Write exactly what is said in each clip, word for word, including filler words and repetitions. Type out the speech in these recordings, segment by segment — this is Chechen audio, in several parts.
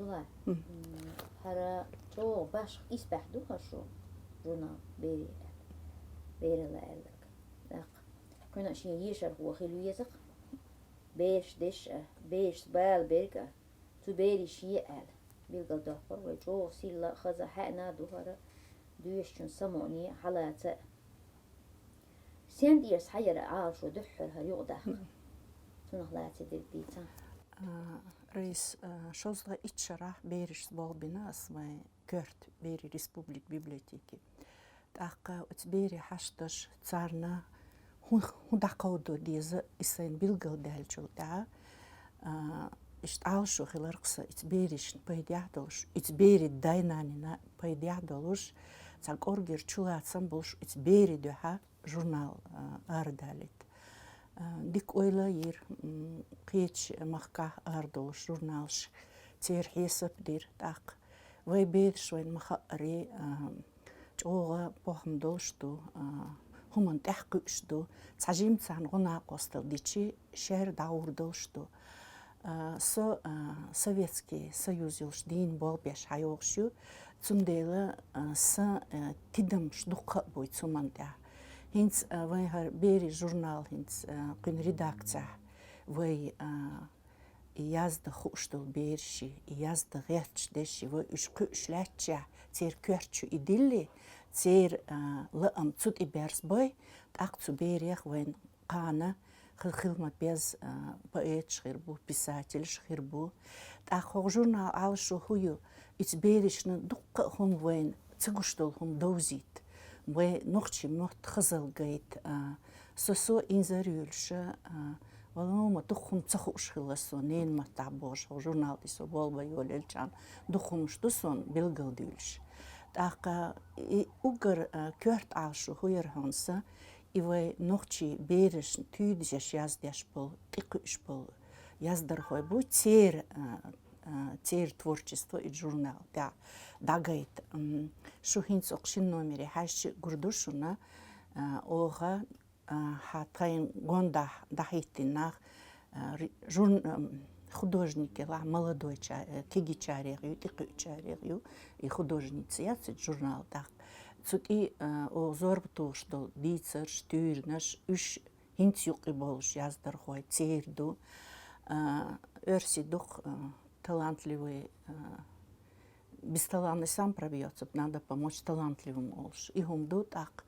Зулай. ХӀара чӀоагӀа башха исбаьхьа ду хӀара шу журнал «Берий» аьлла. «Берий» аьлларг. ТӀаккха кхуьнан шен ешархо хила веза-кх. Бераш деш а, берашца бала берг а, цу берий шен а аьлла. Билгалдоккхур вай чӀоагӀа силла а, хаза а хьаьна а ду хӀара, доьшучун самукъане а, хьалаца а. Сен тӀера схьаяр Ӏалашо дуьххьара хӀара юкъадаккха? Цунах лаьца дерг дийцан. А, Раиса, а, шовзткъе итт шарахь берашца болх бина ас вайн коьрта «Берий» республикан библиотеке. ТӀаккха оцу берийн хьашташ, царна хӀун, хӀун дӀакховдо деза и сайн билгалдаьллачул тӀаьхьа, а, иштта Ӏалашо хилар-кх сан, иза берашна пайдехь а долуш, иза берийн дай-нанна пайдехь а долуш, цхьа кӀоргера чулацам болуш, иза берийн дуьхьа журнал, а, арадалийта. А, дика ойла а йира, м, кхечу махкахь арадолуш журналаш, церан хьесап а дира тӀаккха. Вайн бераш вайна ма-хаъара, а, чӀогӀа похӀма долуш ду, а, хӀуманна тӀаьхьакхуьуш ду, цхьа жимма царна гӀо-накъосталла дичи, шаьра дӀагӀур долуш ду. А, со, а, Советский Союз йолуш дийна болх беш хьайогӀуш ю, цундела, а, сан, а, тидамаш дуккха а бу цу хӀуманна тӀехь. ХӀинца, а, вайн хӀара «Берий» журнал хӀинца, а, кхуьнан редакцехь вай, а, и яздан хууш долу бераш, и яздан гӀерташ дерш, вай уьш кхуьуш лаьттачехь, церан коьрта чу и дилли, церан, а, лаам цу тӀе берзабой, тӀаккха цу берех вайна кхана хи-, хила ма-безза, а, поэташ хир бу, писателаш хир бу. ТӀаккха хӀокху журнал Ӏалашо хӀун ю? Иза берашна дуккха а хӀума, вайна ца гуш долу хӀума довзийта, вайн нохчийн мотт хазалла гайта, а, со, со инзар а юьллуш, а, валлахӀи, ма дукха хӀума ца хууш хилла со, ненан маттахь бохуш, хӀокху журнал тӀе со болх бан йолаелчахьана, дукха хӀуманаш ду суна билгалдуьйлуш. ТӀаккха и уггар, а, коьрта Ӏалашо хӀун яра хьуна сан, и вайн нохчийн берашна туьйдазеш яздеш болу, тӀекхуьуш болу яздархой бу, церан, а, а, церан творчество и журнал тӀехь дӀагайта. М, шу хӀинца окху шина номере хьаьжча а гур ду шуна, а, оха, а, хьан тхайн гондахь дӀахӀиттина нах, а, ри-, журн-, ам, художникех, молодой ча-, э, кегийчарех ю, тӀекхуьучарех ю, и художница яц и журнал тӀехь. Цу тӀе, а, оха зорба тухуш долу дийцарш, туьйранаш, уьш хӀинца юккъе болуш яздархой церан ду. А, оьрсийн ду-кх, а, талантливый, а, без таланта сам пробьётся, надо помочь талантливым олуш. И хӀума ду тӀаккха,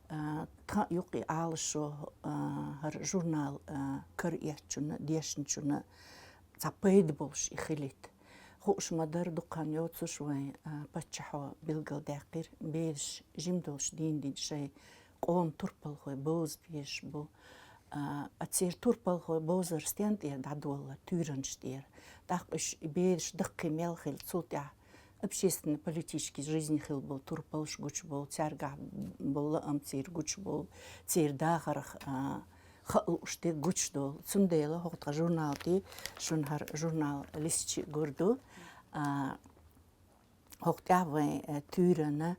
а, тхан юккъе Ӏалашо, а, хӀара журнал, а, караэцначунна, дешначунна цхьа пайда болуш и хилийта. Хууш ма-дарра, дукха хан йоцуш вайн, а, паччахьо билгалдаьккхира, бераш жима долуш дийна-дийна шайн къоман турпалхой бовза безаш бу. А, а церан турпалхой бовзар стенна тӀера дӀадолла, туьйранаш тӀера. ТӀаккха уьш и бераш даккхий мел хилла, цул тӀаьхьа общественно-политический жизни хилла болу турпалш гучуболу, цаьргахь болу лаам церан гучуболу, церан дахарх, а, хаа лууш дерг гучудолу. Цундела хӀокху тхан журнал тӀе, шуна хӀара журнал листча а гур ду. А, хӀокху тӀехь вайн, э, туьйранна,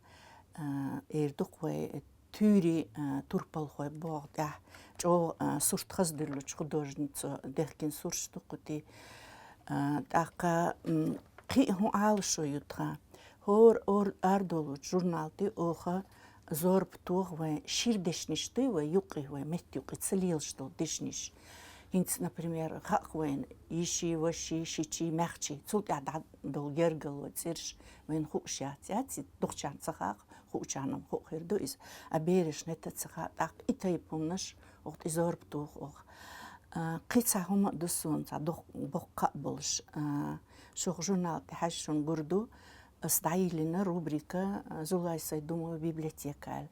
э, эр ду-кх вай, э, туьйрийн, э, турпалхой боху тӀехь, чӀогӀа, э, сурт хаза дуьллучу художницо дехкина сурташ ду-кх тӀе. Э, тӀаккха, м, кхин а хӀун Ӏалашо ю тхан? ХӀора ор-, арадолучу журнал тӀе оха зорба тоху вайн шира дешнаш ду, вай юккъе, вай меттан юккъе ца лелаш долу дешнаш. ХӀинца, например, хаьа-кх вайна, йиший, ваший, шичий, маьхчий, цул тӀаьхьа дӀа долу гергарло, цӀераш вайна хууш яц, яц, и дукхачарна ца хаьа-кх, хуучарна-м хууш хир ду иза. А берашна хӀетта а ца хаьа, тӀаккха и тайпа хӀуманаш оха тӀе зорба тоху оха. А, кхин цхьа хӀума а ду суна, цхьа дох-, боккха а болуш. А, шух журнал тӀе хьаьжча шуна гур ду, ас дӀайиллина рубрика, а, «Зулай, сай думаю, библиотека» аьлла.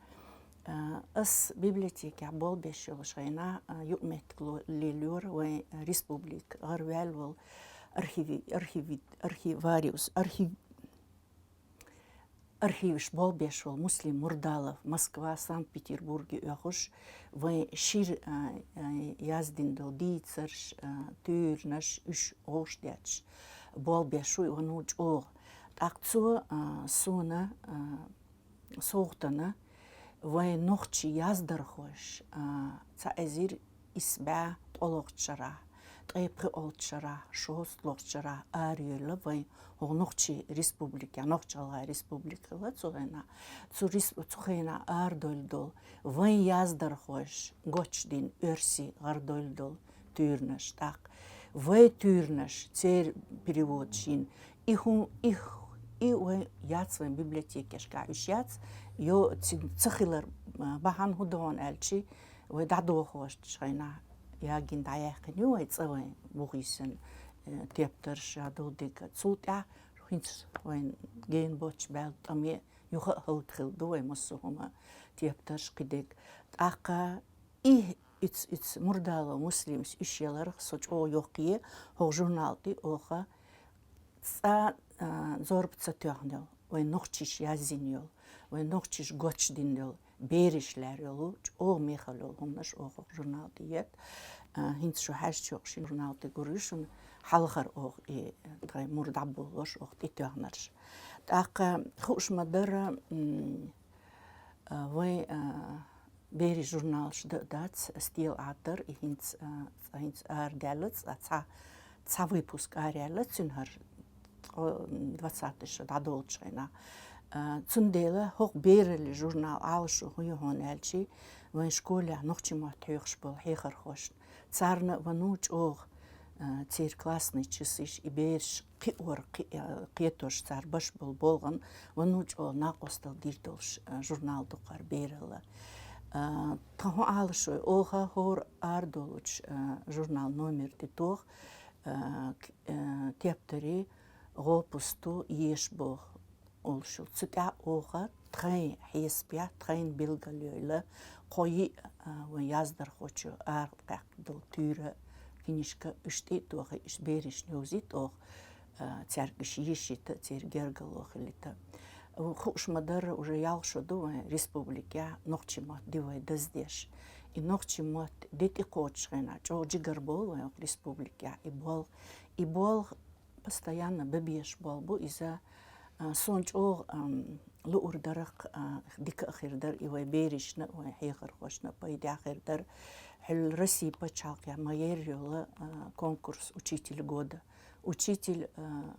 А, ас библиотекехь болх беш йолуш хенахь, а, юкъаметтиг ло-, лелайора вайн республика гӀараваьлла волу архиви-, архиви-, архивариус, архив-, архивашка болх беш волу Муслим Мурдалов, Москва, Санкт-Петербурге оьхуш, вайн шира, а, а, яздина долу дийцарш, а, туьйранаш, уьш гӀовшдетташ болх беш ву и ван ву чӀогӀа. ТӀаккха цо, а, суна, а, совгӀатана вайн нохчийн яздархойш, а, цхьа эзар исс бӀе ткъолгӀачу шарахь, ткъе пхиъолча шера, шовзткъалгӀача шера арайоьлла вайн хӀокху Нохчийн республикехь, Нохч-ГӀалгӀайн республика хилла цу хенахь. Цу рес-, цу хенахь арадоьлла долу вайн яздархоша гочдина оьрсийн гӀарадоьлла долу туьйранаш, тӀаккха вайн туьйранаш, церан переводаш йина. И хӀун-, и, и вайн яц, вайн библиотекашкахь уьш яц, йо, ци-, ца хилар, а, бахьана хӀун ду хьуна аьлча, вай дӀадохуш хенахь ягийна дӀаяьккхина ю вай цӀа, вайн вуьшта йисина, э, тептарш, шадолу дика. Цул тӀаьхьа хӀинца вайн гена боцуш баьлла тӀаме юха а хӀаллакьхилла ду вай массо а хӀума, тептарш, кхидерг. ТӀаккха и, иц-, иц Мурдалов Муслимс уьш яларх со чӀогӀа йоккхае, хӀокху журнал тӀе оха цкъа, а, зорба ца тоьхна йолу, вайн нохчаша язйина йолу, вайн нохчаша гочдина йолу, бераш лаьрра йолу, чӀогӀа мехала йолу хӀуманаш оха хӀокху журнал тӀе етта. А, хӀинца шу хьаьжча, хӀокху шина журнал тӀе гур ю шуна хьалхара оха и тхайн мур дӀаболош, оха тӀетоьхнарш. ТӀаккха хууш ма-дарра, м, а, вайн, а, берийн журналаш дан а дац, «Стелла» Ӏаддар, и хӀинца, а, цкъа хӀинца арадаьлла, цкъа цхьа, цхьа выпуск араяьлла, цуьнан хӀара, ткъо-, двадцатый шо дӀадолучу хенахь. А, цундела хӀокху берийн журнал Ӏалашо хӀун ю хьуна аьлча, вайн школехь нохчийн мотт хьоьхуш болу хьехархошна. Царна а ван ву чӀогӀа, а, церан классный часаш, и бераш кхиор, кхи-, а, кхетош, цара беш болу болх а ван ву чӀогӀа накъосталла дийр долуш, а, журнал ду-кх хӀара «Бералла». А, тхан хӀун Ӏалашо ю, оха хӀора арадолучу, а, журнал номер тӀе тоха, а, к-, а, тептарийн гӀопусту еш боху олуш йолу. Цу тӀехь оха тхайн хьесапехь, тхайна билгалйойла, кхо-йиъ, а, вайн яздархочо арадаккха долу туьйра, кинишка, уьш тӀе а тохий, уьш берашна йовзийта оха, а, цаьрга уьш ешийта, церан гергарло хилийта. Хууш ма-дарра, уже ялх шо ду вайн республикехь нохчийн мотт де вай даздеш. И нохчийн мотт де тӀекхочучу хенахь чӀогӀа жигара болу вайн хӀокху республикехь и болх. И болх постоянно бан безаш болу бу иза, а, суна чӀогӀа, ам, луур дара-кх, а, дика а хир дара, и вайн берашна а, вайн хьехархошна а пайдехь хир дара. Хьуьлла Россин пачхьалкхехь ма-ярра йолу, а, конкурс «Учитель года». Учитель, а,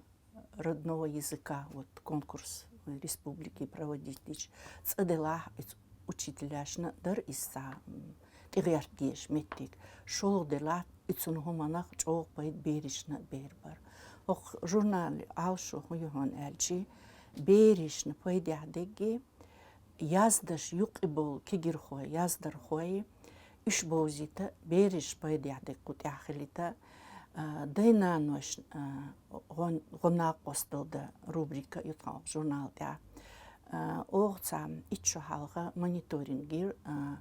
родного языка, вот, конкурс вайн республике проводить дича, цӀа делахь, и учителяшна а дара иза цхьа, м, тӀегӀерта дезаш меттиг. ШолгӀа делахь, и цуьнан хӀуманах чӀогӀа пайда берашна а бер бара. ХӀокху журналан Ӏалашо хӀун ю хьуна аьлча, берашна пайдехь дерг, яздеш юкъе болу кегийрхой, яздархой, уьш бовзийта, бераш пайдехь дерг кху тӀехь хилийта, а, дай-наношна, а, гӀо-, гӀо-накъосталла дан рубрика ю тхан журнал тӀехь. А, оха цхьа итт шо хьалха мониторинг йира, а,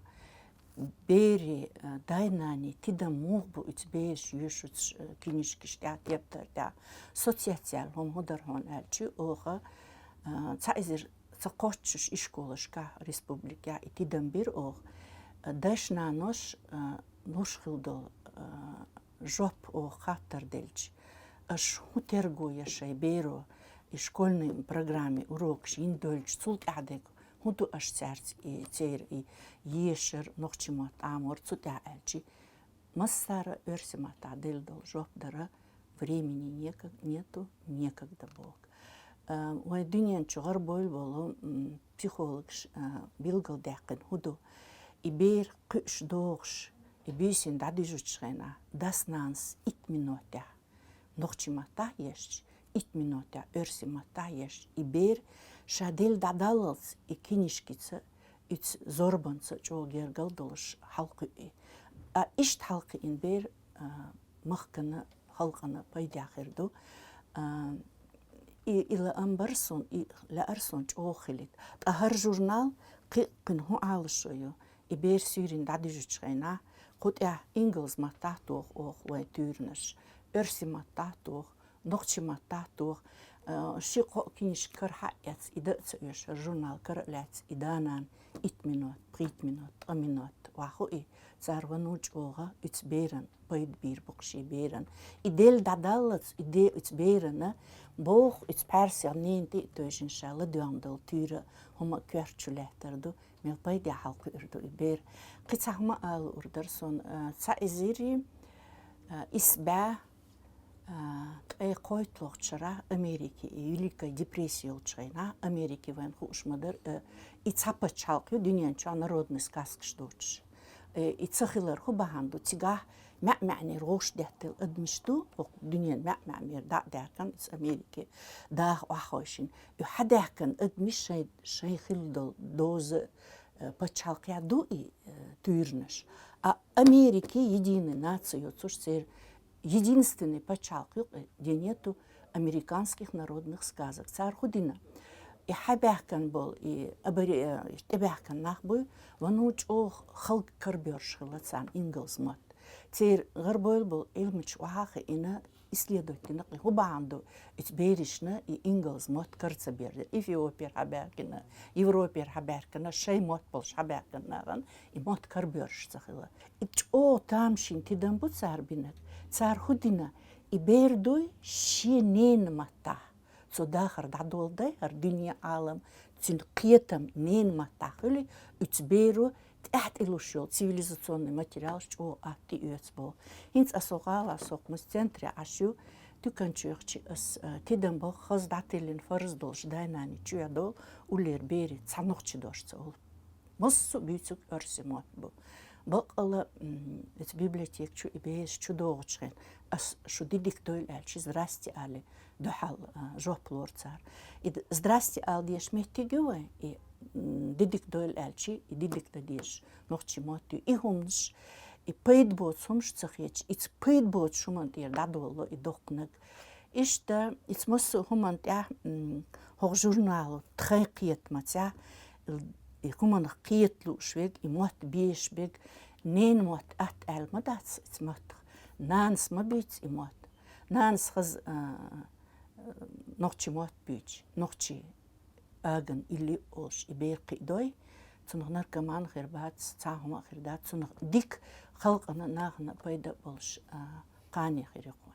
берийн, а, дай-наний тидам муха бу, иза бераш йоьшуш, а, кинишкаш тӀехь, тептар тӀехь. Соцсеть яьлла хӀума хӀун дара хьуна аьлча, оха, а, цхьа эзар ца кхоччуш и школашкахь республикехь и тидам бира оха. Дайша-наноша, а, луш хилла долу, а, жоп оха хаттар делча, аша хӀун терго ю шайн беро, и школьный программе урокаш йина девлча, цул тӀаьхьа дерг хӀун ду аша цаьрца, и церан и ешар, нохчийн мотт Ӏамор, цу тӀехь аьлча, массара оьрсийн маттахь делла долу жоп дара: «Времени неког-, нету, некогда», боху. А, вайн дуьнен чу гӀарабевлла болу, м, психологаш, а, билгалдаьккхина хӀун ду: и бер кхуьуш догӀуш, и буьйсанна дӀадуьжучу хенахь, дас-нанас итт минотехь нохчийн маттахь ешча, итт минотехь оьрсийн маттахь ешча, и бер ша делла дӀадаллалц и кинишкица, иза зорбанца чӀогӀа гергал долуш хьалакхуьу и. А иштта хьалакхиъна бер, а, махкана, халкъана пайдехь хир ду. А, и, и лаам бара суна, и лаьара суна чӀогӀа хилийта. Ткъа хӀара журнал кхин, кхин хӀун Ӏалашо ю? И бер суьйранна дӀадуьжучу хенахь, кху тӀехь ингалс маттахь тоха оха вайн туьйранаш, оьрсийн маттахь тоха, нохчийн маттахь тоха. А, ши-кхо кинишка кара хьаэцна, и дан а ца оьшу, хӀара журнал кара а лаьцна, и да-нана итт минот, пхийтта минот, ткъа минот ваху и, цара ван ву чӀогӀа, иза беран пайда бийр бу-кх шен беран. И делла дӀадаллалц, и де-, иза берана боху, иза пхьаьрсех ненан тӀе а тевжина ша ладоьгӀна долу туьйра хӀума коьрта чу лаьттар ду, мел пайдехь хьалакхуьур ду и бер. Кхин цхьа хӀума ала луур дара суна, а, цхьа эзар, Ис бӀаь ткъе кхойтталагӀча шера Америке, и Великая депрессия йолча хана Америке, вайна хууш ма дарра, и цхьа паччахьалкхе ю дунен чу народный сказкаш доацаш. И ца хилар хӀун бахьан ду? Цигахь маьӀ-маьӀнера гӀовш деттал адамаш ду, хӀокху дунен маьӀ-маьӀнера дӀа а даьхкина, из Америке даха охьахойшина. И хьадаьхкина адамаш шайн, шайн хилла долу доза паччахьалкхехь ду и туьйранаш. А Америке единая нация йоцуш, церан единственный паччахьалкх ю, где нету американских народных сказок. Цара хӀун дина? И хьабаьхкина болу, и абаре-, тӀебаьхкина нах буй, ванну чӀогӀа халкъ карабоьрзуш хилла царна ингалс мотт. Церан гӀарабевлла болу Ӏилманчаш охьа а хиъна, исследовать дина, кхин хӀун бахьана ду, оцу берашна и ингалс мотт кара ца бер. Эфиопера хьабаьхкина, Европера хьабаьхкина, шайн мотт болуш хьабаьхкина нахана и мотт карабоьрзуш ца хилла. И чӀогӀа тамашийна тидам бу цара бинарг. Цара хӀун дина? И бер дуй шен ненан маттахь. Цо дахар дӀадоладай, хӀара дуьне, Ӏалам, цуьнан кхетам ненан маттахь хуьлий, оцу беро тӀаьхьа тӀелуш йолу цивилизационный материалаш чӀогӀа атта тӀеоьцу боху. ХӀинца аса гӀала, со хӀокху центре Ӏаш ю, туьканчохь ас тидам боху, хаза дӀатиллина фарз долуш дай-наний чоь долу, уллера берийн цхьа нохчийн дош ца олу. Массо а буьйцург оьрсийн мотт бу. Баккъала, м, оцу библиотека чу и бераш чу догӀучу хенахь, ас шу дидик дойла аьлча, здрасте али, дуьхьал, а, жоп лору цара. И д-, здрасте ала дезаш меттиг ю вайн, и, м, дидик дойла аьлча, и дидик дан дезаш нохчийн мотт ю. И хӀуманаш, и пайда боцу хӀуманаш ца хеташ, и ц-, пайда боцу хӀуманна тӀера дӀадолало и доккханиг. Иштта, и ц-, массо а хӀуманна тӀехь, м, хӀокху журнало тхайн кхетамца, и хӀуманах кхета лууш верг, и мотт безаш берг, ненан мотт атта аьлла ма дац и ц-, маттах. Нанас ма буьйцу и мотт. Нанас хаза, а, нохчийн мотт буьйцу, нохчийн аган илли олуш и бер кхиадой, цунах наркоман хир бац, цхьа хӀума а хир дац, цунах дика халкъана, нахана пайда а болуш, а, кхане хир ю кху.